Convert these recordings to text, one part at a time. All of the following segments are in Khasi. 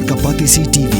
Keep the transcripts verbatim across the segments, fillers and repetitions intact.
Ka Batesi T V.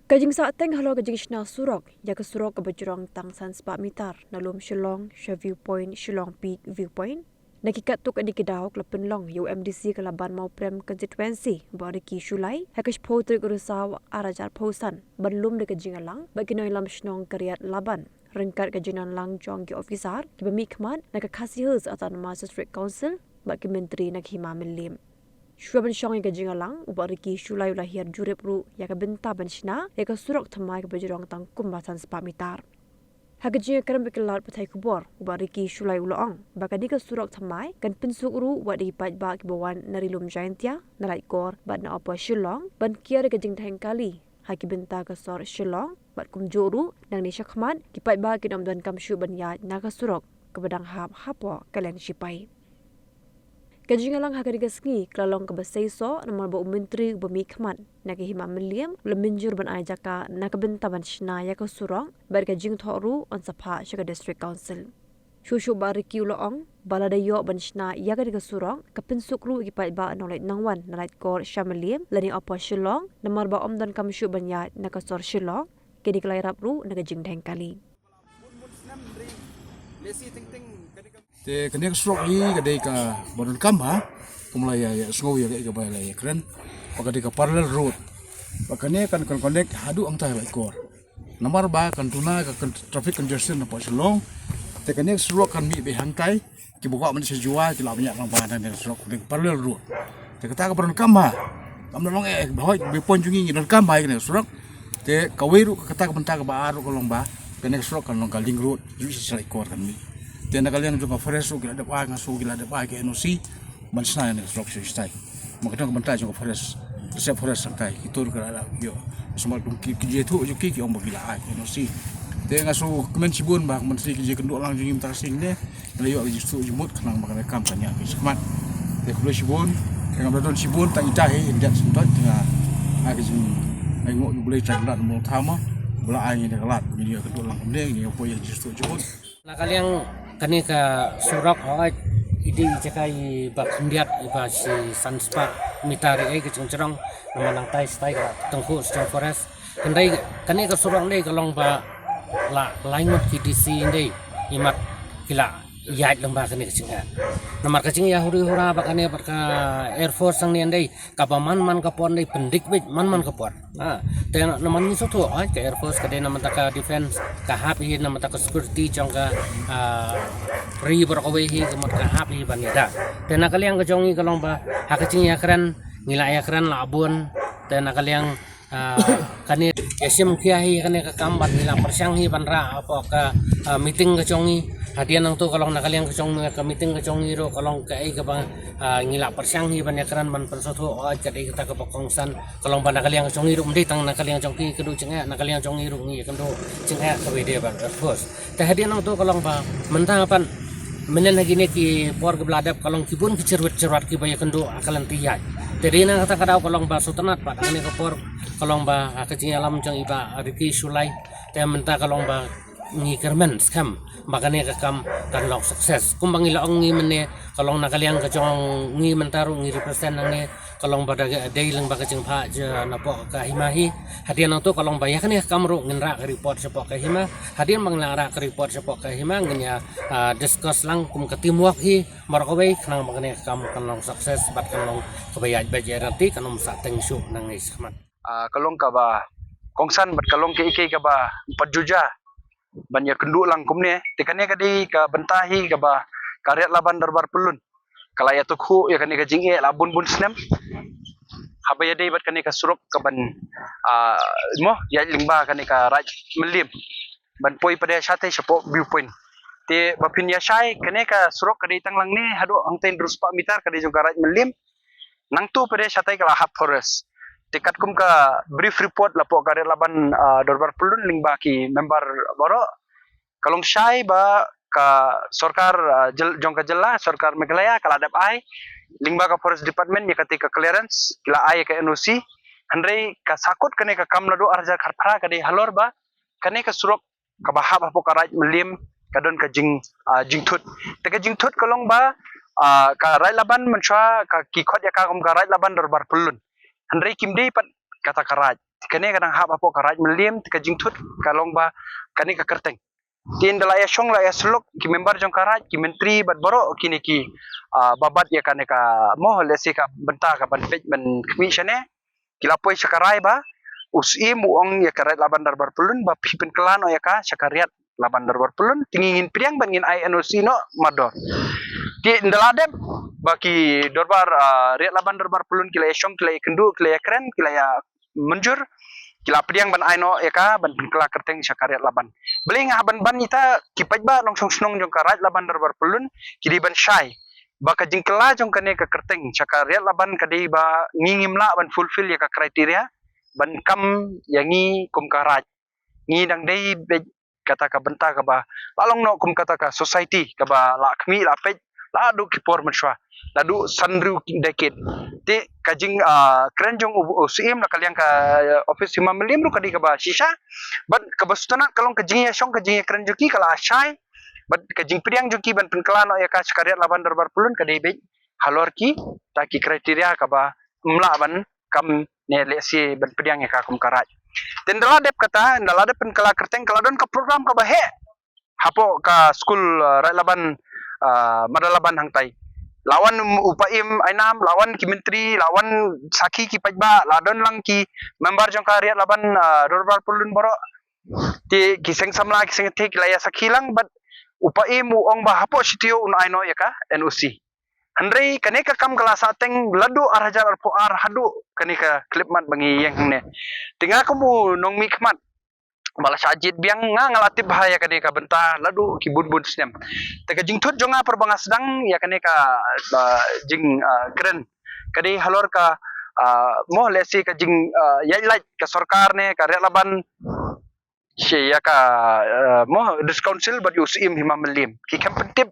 Ka jingsahteng halor ka jingshna surok ïa ka surok kaba jrong tang san spah mitar na lum Shillong sha Viewpoint, Shillong Peak Viewpoint, na ki katto katne ki daw ka la pynlong ïa u M D C ka Laban Mawprem Constituency, Bah Ricky Shullai, ha ka shiphew tarik u Risaw ar hajar phew san, ban lum da ka jingïalang bad ki nongïalam shnong ka Riat Laban, ryngkat ka jingdon lang jong ki officer kiba mihkhmat na ka Khasi Hills Autonomous District Council bad ki myntri na ka Hima Mylliem. Shuwa ban shong ïa ka jingïalang, u Bah Ricky Shullai u la hiar jurip ruh ïa ka bynta ban shna ïa ka surok thymmai kaba jrong tang kumba san spah mitar. Ha ka jingïakren bad ki lad pathai khubor, u Bah Ricky Shullai u la ong ba kane ka surok thymmai kan pynsuk ruh wat ïa ki paidbah kiba wan na Ri Lum Jaintia, na Laitkor bad na Upper Shillong ban kiar ïa ka jingdheng kali ha ki bynta ka sor Shillong, bad kumjuh ruh nangne shakhmat ki paidbah kin ym donkam shuh ban ïaid na ka surok kaba dang hap hapoh ka liang shipai. Ka jingïalang ha kane ka sngi ka la long kaba seisoh namar ba u Myntri uba mihkhmat na ka Hima Mylliem u la mynjur ban ai jaka na ka bynta ban shna ïa ka surok, bad ka jingthoh ruh yn sa phah sha ka District Council. Shuh shuh Bah Ricky u la ong ba lada ïoh ban shna ïa kane ka surok, ka pynsuk ruh ïa ki paidbah nongleit nongwan na Laitkor sha Mylliem lane Upper Shillong, namar ba ym donkam shuh ban ïaid na ka sor Shillong, kine ki la ïarap ruh na ka jingdheng kali. Te kane ka surok hi ka dei kaba donkam ha, kumba la ïa, ïa sngew ïa ka, ïa kaba la ïakren, ba ka dei ka parallel road. Ba kane kan, kan connect haduh hangtai Laitkor. Namar ba kan duna ka, kan traffic congestion na pdeng Shillong. Te kane ka surok kan mih beit hangtai, kiba kwah ban leit sha Jowai ki lah ban ïaid lyngba kane ka surok, ka dei ka parallel road. Te kata kaba donkam ha, kam da long eh, eh, ba hoi, ba pon jong ngi ngi donkam ha ïa kane ka surok. Te kawei ruh ka, kata ka bynta kaba ar ruh ka long ba kane ka surok kan long ka link road, ju sha Laitkor kan mih. Te na ka liang jong ka forest ruh ki la dep ai, nga sngew ki la dep ai ka N O C ban shna ïa kane ka surok sha shatai. Ma ka dang ka bynta jong ka forest, reserve forest hangtai, kito ruh ki la ïoh. Sumar ki, ki jingïathuh jong ki, ki ong ba ki la ai N O C. Te nga sngewkmen shibun ba ka Myntri ki jingkynduh lang jong ngi mynta ka sngi ne, la ïoh ka jingsuk jingmut khnang ba kane ka kam kan ïaid beit shakhmat. Te khublei shibun, te ngam da don shibun, tang ita hi, ynda sngewdon te nga ai ka jing, ai nguh ïa U Blei Trai Kynrad Nongthaw mo, ba la ai ngi da ka lad, ngin ïoh kynduh lang kumne, ngin ïoh poi ïa ka jingsuk jingmut. Na ka liang kane ka surok hooid, i dei i jaka iba khyndiat iba shi san spah mitar ïa ka jingjrong, namar nangtai shatai ka la tyngkhuh sha jong forest. Hynrei kane ka surok ndei ka long ba la lai ngut ki D C ndei, imat ki la ïaid lyngba kane ka jingeh. Namar ka jingïahuri hura ba kane bad ka Air Force hangne ndei, kaba man man ka por ndei pyndik beit man man ka por. Ha, te na, namar ngi sngewthuh, ha, ka Air Force ka dei na bynta ka defense, ka hap hi na bynta ka security jong ka, ah, ri baroh kawei hi, ka mut ka hap hi ban ïada. Te na ka liang ka jong ngi ka long ba ha ka jingïakren ngi la ïakren la bun. Te na ka liang, ah, kane ïa shim khia hi kane ka kam bad ngi la pyrshang hi ban rah hapoh ka, ah, meeting ka jong ngi. Hadien nangto ka long na ka liang ka jong ngi, ka meeting ka jong ngi ruh ka long kaei kaba, ah, ngi la pyrshang hi ban ïakren ban pynsngewthuh, oh, ka dei kata kaba kongsan. Ka long ba na ka liang jong ngi ruh, ym dei tang na ka liang jong ki kynduh jingeh, na ka liang jong ngi ruh ngi kynduh jingeh kaba ïadei bad Air Force. Te hadien nangto ka long ba mynta pat mynhynnin ha kine ki por kiba la dep ka long ki bun ki jyrwit jyrwat kiba ïakynduh ha ka lynti ïaid. Te dei na kata ka daw ka long ba sngewtynnat pat ha kane ka por ka long ba ha ka jingïalam jong i Bah Ricky Shullai. Te mynta ka long ba ngi kyrmen skhem ba kane ka kam kan long success. Kumba ngi la ong ngi mynne, ka long na ka liang ka jong ngi mynta ruh ngi represent nangne, ka long ba da ka dei lyngba ka jingphah ja napoh ka hima hi. Hadien nangto ka long ba ïa kane ka kam ruh ngin rah ka report shapoh ka hima. Hadien ba ngin la rah ka report shapoh ka hima ngin ïa, ah, discuss lang kum ka teamwork hi baroh kawei khnang ba kane ka kam kan long success bad kan long kaba ïaid beit ïaid ryntih, kan ym sah teng shuh nangne shakhmat. Ah, ka long kaba kongsan bad ka long kaei kaei kaba pat ju jia ban ïakynduh lang kumne. Te kane ka dei ka bynta hi kaba ka Riat Laban Dorbar Pyllun ka la ïathuh ïa kane ka jingeh la bun bun snem. Haba ïadei bad kane ka surok kaban, ah, mo, ïaid lyngba kane ka Raid Mylliem ban poi pat shatai shapoh Viewpoint. Te ba phin ïa shai kane ka surok ka dei tang lang ne haduh hangtai hynriew spah mitar ka dei jong ka Raid Mylliem. Nangto pat shatai ka la hap forest. Te katkum ka brief report lapoh ka Riat Laban, ah, Dorbar Pyllun lyngba ki member baroh, ka long shai ba ka sorkar, ah, jyl-, jong ka jylla, sorkar Meghalaya, ka la dep ai lyngba ka Forest Department ïa kata ka clearance, ki la ai ïa ka N O C. Hynrei ka sahkut kane ka kam naduh ar hajar khatphra ka dei halor ba kane ka surok kaba hap hapoh ka Raid Mylliem ka don ka jing, ah, jingthut. Te ka jingthut ka long ba, ah, ka Raid Laban mynshuwa ka ki khot ïa ka kum ka Raid Laban Dorbar Pyllun. Hynrei kim dei pat kata ka raid. Kane ka dang hap hapoh ka Raid Mylliem, te ka jingthut ka long ba kane ka kyrteng. Te ynda la ïa shong la ïa sylok ki member jong ka raid, ki myntri bad baroh kine ki, ah, ba bat ïa kane ka, mo, lehse ka bynta ka ban peit ban khmih shane. Ki la poi sha ka rai ba u Syiem u ong ïa ka Raid Laban Dorbar Pyllun ba phi pynkylla noh ïa ka sha ka Riat Laban Dorbar Pyllun, te ngi ngin pdiang bad ngin ai N O C noh mardor. Te ynda la dep ba ki dorbar, ah, Riat Laban Dorbar Pyllun ki la ïa shong, ki la ïa kynduh, ki la ïa kren, ki la ïa mynjur, ki la pdiang ban ai noh ïa ka ban pynkylla kyrteng sha ka Riat Laban. Balei nga hap ban ban ita, ki paidbah nongshong shnong jong ka Raid Laban Dorbar Pyllun ki dei ban shai ba ka jingkylla jong kane ka kyrteng sha ka Riat Laban ka dei ba ngi ngim lah ban fulfill ïa ka criteria ban kam ïa ngi kum ka raid. Ngi dang dei beit kata ka bynta kaba la long noh kum kata ka society kaba la khmih la peit la duh ki por mynshuwa, la duh san hynriew decade. Te ka jing, ah, kren jong u, u Syiem na ka liang ka, ah, office Hima Mylliem ruh ka dei kaba shisha. Bad kaba sngewtynnat ka long ka jingïashong, ka jingïakren jong ki ka la shai. Bad ka jingpdiang jong ki ban pynkylla noh ïa ka sha ka Riat Laban Dorbar Pyllun ka dei beit halor kita ki criteria kaba ym lah ban kam ne lehse ban pdiang ïa ka kum ka raid. Te ynda la dep kata, ynda la dep pynkylla kyrteng, ka la don ka program kaba heh hapoh ka skul, ah, Raid Laban, ah, Mada Laban hangtai. La wan u Paiem Ainam, la wan ki myntri, la wan sakhi ki paidbah, la don lang ki member jong ka Riat Laban, ah, Dorbar Pyllun baroh. Te ki seng samla, ki seng thik, la ïa sakhi lang bad u Paiem u ong ba hapoh shi taïew un ai noh ïa ka N O C. Hynrei kane ka kam ka la sah teng naduh ar hajar arphew ar haduh kane ka khyllipmat ba ngi ïeng hangne. Te nga kum u nongmihkhmat ba la shah jied biang, nga, nga la tip bha ïa kane ka bynta naduh ki bun bun snem. Te ka jingthut jong nga por ba nga sdang ïa kane ka, ah, jing, ah, kren ka dei halor ka, ah, mo, lehse ka jing, ah, ïaid lait ka sorkar ne ka Riat Laban sha ïa ka, ah, mo, District Council bad ïa u Syiem Hima Mylliem. Ki khlem pyntip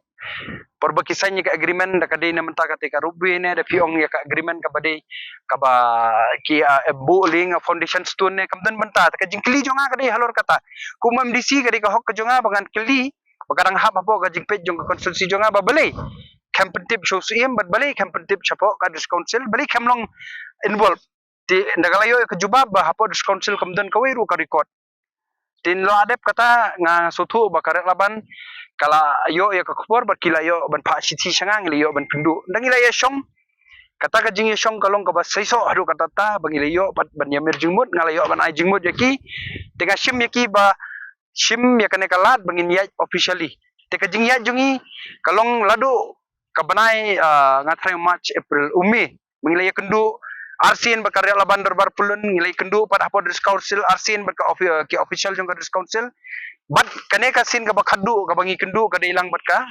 por ba ki sign ïa ka agreement, da ka dei na mynta kata ka ropeway ne, da phi ong ïa ka agreement kaba dei kaba ki, ah, buh lieng, ah, foundation stone ne, kam don bynta. Te ka jingkylli jong nga ka dei halor kata. Kum u M D C ka dei ka hok ka jong nga ba ngan kylli ba ka dang hap hapoh ka jingpeit jong ka constituency jong nga ba balei khlem pyntip sha u Syiem bad balei khlem pyntip shapoh ka District Council, balei khlem long involve. Te ynda ka la ïoh ïa ka jubab ba hapoh District Council kam don kawei ruh ka record. Te ynda la dep kata nga sngewthuh ba ka Riat Laban ka la ïoh ïa ka khubor bad ki la ïoh ban phah shithi sha nga, ngi la ïoh ban kynduh. Ynda ngi la ïa shong, kata ka jingïashong ka long kaba seisoh haduh katta katta ba ngi la ïoh pat ban ïamir jingmut, nga la ïoh ban ai jingmut ïa ki. Te nga shim ïa ki ba shim ïa kane ka lad ba ngin ïaid officially. Te ka jingïaid jong ngi ka long naduh ka bnai, ah, nga tharai March, April, u May. Ba ngi la ïakynduh arsien bad ka Riat Laban Dorbar Pyllun, ngi la ïakynduh pat hapoh District Council arsien bad ka ofi-, ki official jong ka District Council. Bad kane ka sien kaba khatduh kaba ngi kynduh ka dei lang bad ka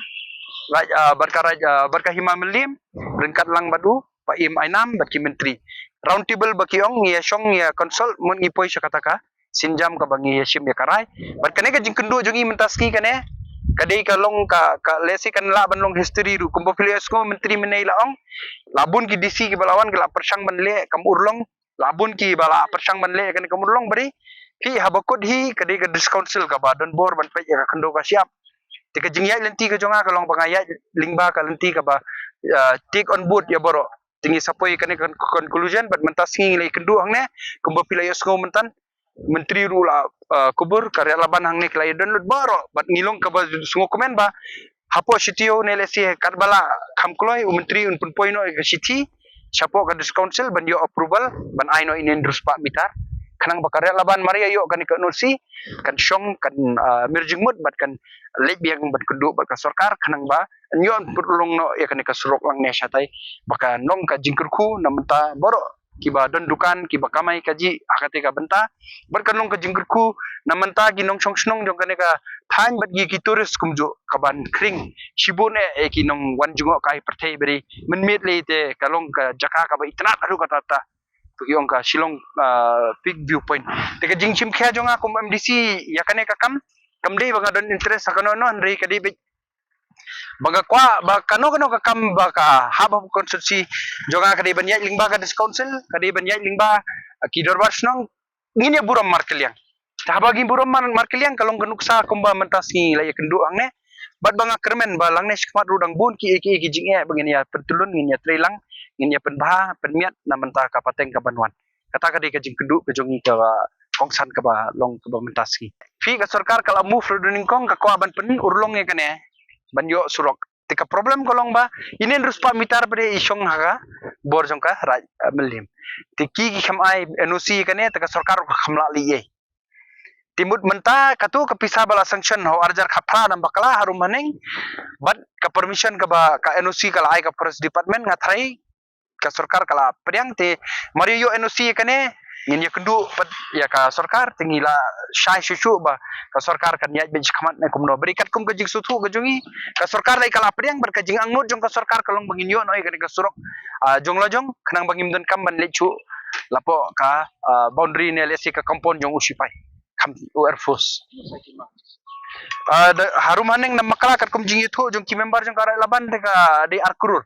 Raid, ah, bad ka Raid, ah, bad ka Hima Mylliem, ryngkat lang bad u Paiem Ainam bad ki myntri. Round table ba ki ong, ngi ïa shong, ngi ïa consult, mut ngi poi sha kata ka sienjam kaba ngi ïa shim ïa ka rai. Bad kane ka jingkynduh jong ngi mynta sngi kane ka dei ka long ka, ka lehse kan lah ban long history ruh, kumba phi la ïohsngew myntri mynne la ong, la bun ki D C kiba la wan ki la pyrshang ban leh kam urlong, la bun kiba la pyrshang ban leh kane kam urlong, ba dei phi haba kut hi ka dei ka District Council kaba don bor ban peit ïa ka khyndew ka shyiap. Te ka jingïaid lynti ka jong nga ka long ba nga ïaid lyngba ka lynti kaba, ah, take on board ïa baroh. Te ngi sa poi kane ka conclusion bad mynta sngi ngi la ïakynduh hangne, kumba phi la ïohsngew mynta myntri ruh la, ah, kubur, ka Riat Laban hangne ki la ïa download baroh, bad ngi long kaba sngewkmen ba hapoh shi taïew ne lehse katba la kham kloi u myntri un pynpoi noh ïa ka shithi shapoh ka District Council ban ïoh approval ban ai noh ine hynriew spah meter, khnang ba ka Riat Laban mar ïa ïoh kane ka N O C kan shong, kan, ah, mir jingmut bad kan leit biang ban kynduh bad ka sorkar, khnang ba yn ïoh pynlong noh ïa kane ka surok lang ne shatai, ba kan long ka jingkyrkhu na mynta baroh kiba don dukan, kiba kamai kajih ha kata ka bynta. Bad kan long ka jingkyrkhu na mynta ki nongshong shnong jong kane ka thaiñ bad ki, ki tourist kumjuh, kaban khring shibun eh, eh, ki nongwan jngoh kai pyrthei ba dei mynmiet lei te ka long ka jaka kaba itynnad haduh katta katta. Ki ong ka Shillong, ah, Peak View Point. Te ka jingshim khia jong nga kum M D C ïa kane ka kam kam dei ba nga don interest ha kano kano, hynrei ka dei beit Ba nga kwah ba kano kano ka kam ba ka hap ha constituency jong nga, ka dei ban ïaid lyngba ka district council, ka dei ban ïaid lyngba, ah, ki dorbar shnong, ngin ïa burom markylliang. Te haba ngin burom mar-, markylliang, ka long ka nuksa kumba mynta sngi la ïa kynduh hangne. Bad ba nga kyrmen ba lane shakhmat ruh dang bun ki, ki, ki jingeh ba ngin ïa pyntylun, ngin ïa trei lang, ngin ïa pynbha pynmiat na mynta ka pateng kaban wan. Kata ka dei ka jingkynduh ka jong ngi kaba kongsan kaba long kaba mynta sngi. Phi, ka sorkar ka la move ruh da nyngkong, ka kwah ban pynurlong ïa kane, ban ïoh surok. Te ka problem ka long ba ine hynriew spah mitar pat de i shong ha ka bor jong ka Raid, eh, Mylliem. Te ki, ki kham ai N O C ïa kane, te ka sorkar ka kham lah leh ei ei. Te mut mynta katu ka pisa ba la sanction ha u arhajar khatphra na bakla harum haneng, bad ka permission kaba ka N O C ka la ai ka Forest Department, nga tharai ka sorkar ka la pdiang. Te mar ïoh N O C ïa kane, ngin ïa kynduh pat ïa ka sorkar, te ngi la shai shuh shuh ba ka sorkar kan ïaid beit shakhmat ne kumno. Bad katkum ka jingsngewthuh ka jong ngi, ka sorkar la, ka la pdiang, bad ka jingangnud jong ka sorkar ka long ba ngin ïoh noh ïa kane ka surok, ah, jong la jong, khnang ba ngim donkam ban leit shuh lapoh ka, ah, boundary ne lehse ka compound jong u sipai, kham u Air Force. Ah, da, harum haneng na bakla katkum jingïathuh jong ki member jong ka Raid Laban, te ka dei ar klur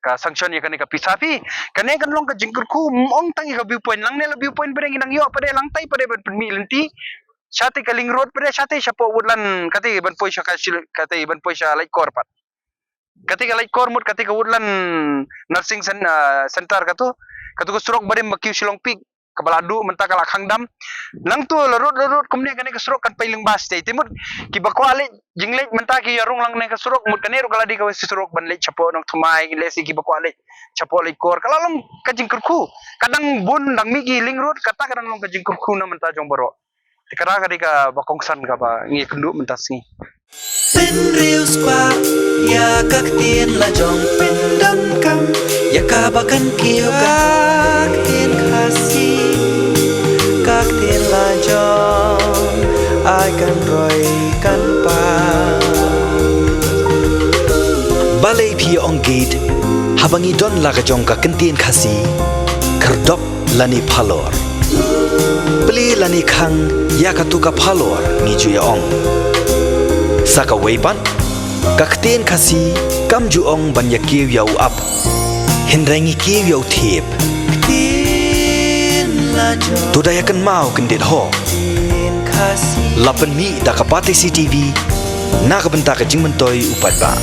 ka sanction ïa kane ka pisa. Phi, kane kan long ka jingkyrkhu, ym ong tang ïa ka viewpoint, lang ne la viewpoint pat de ngi nang ïoh pat de, lang tai pat de ban pynmih lynti. Shatei ka link road pat de, shatei shapoh Woodland, katei ban poi sha ka Shil-, katei ban poi sha Laitkor pat. Katei ka Laitkor mut katei ka Woodland Nursing Cen-, ah, Center katu, katu ka surok barim ba kiew Shillong Peak, kaba la duh mynta ka la khang dam. Nangtu la rud, la rud kumne, kane ka surok kan pei lyngba shatei. Te mut kiba kwah leit jingleit mynta ki ïa rung lang ne ka surok, mut kane ruh ka la dei kawei surok ban leit shapoh Nongthymmai, lehse kiba kwah leit shapoh Laitkor, ka la long ka jingkyrkhu. Ka dang bun dang mih ki link road, kata ka dang long ka jingkyrkhu na mynta jong baroh. Te kata ka dei kaba kongsan kaba ngi kynduh mynta sngi. Hynriew spah ïa ka ktien la jong pyndonkam, ïa kaba kan kiew ka ktien Khasi, ka ktien la jong ai kan roi kan pang. Balei phi ong gate haba ngi don la ka jong ka ktien Khasi, khyrdop lane phalor? Plie lane khang ïa katu ka phalor, ngi ju ïa ong. Sa kawei pat, ka ktien Khasi kam ju ong ban ïa kiew ïa u ap, hynrei ngi kiew ïa u thiep. To da ïa kynmaw kyndit ho. La pynmih da ka Batesi TV na ka bynta ka jingmyntoi u paidbah.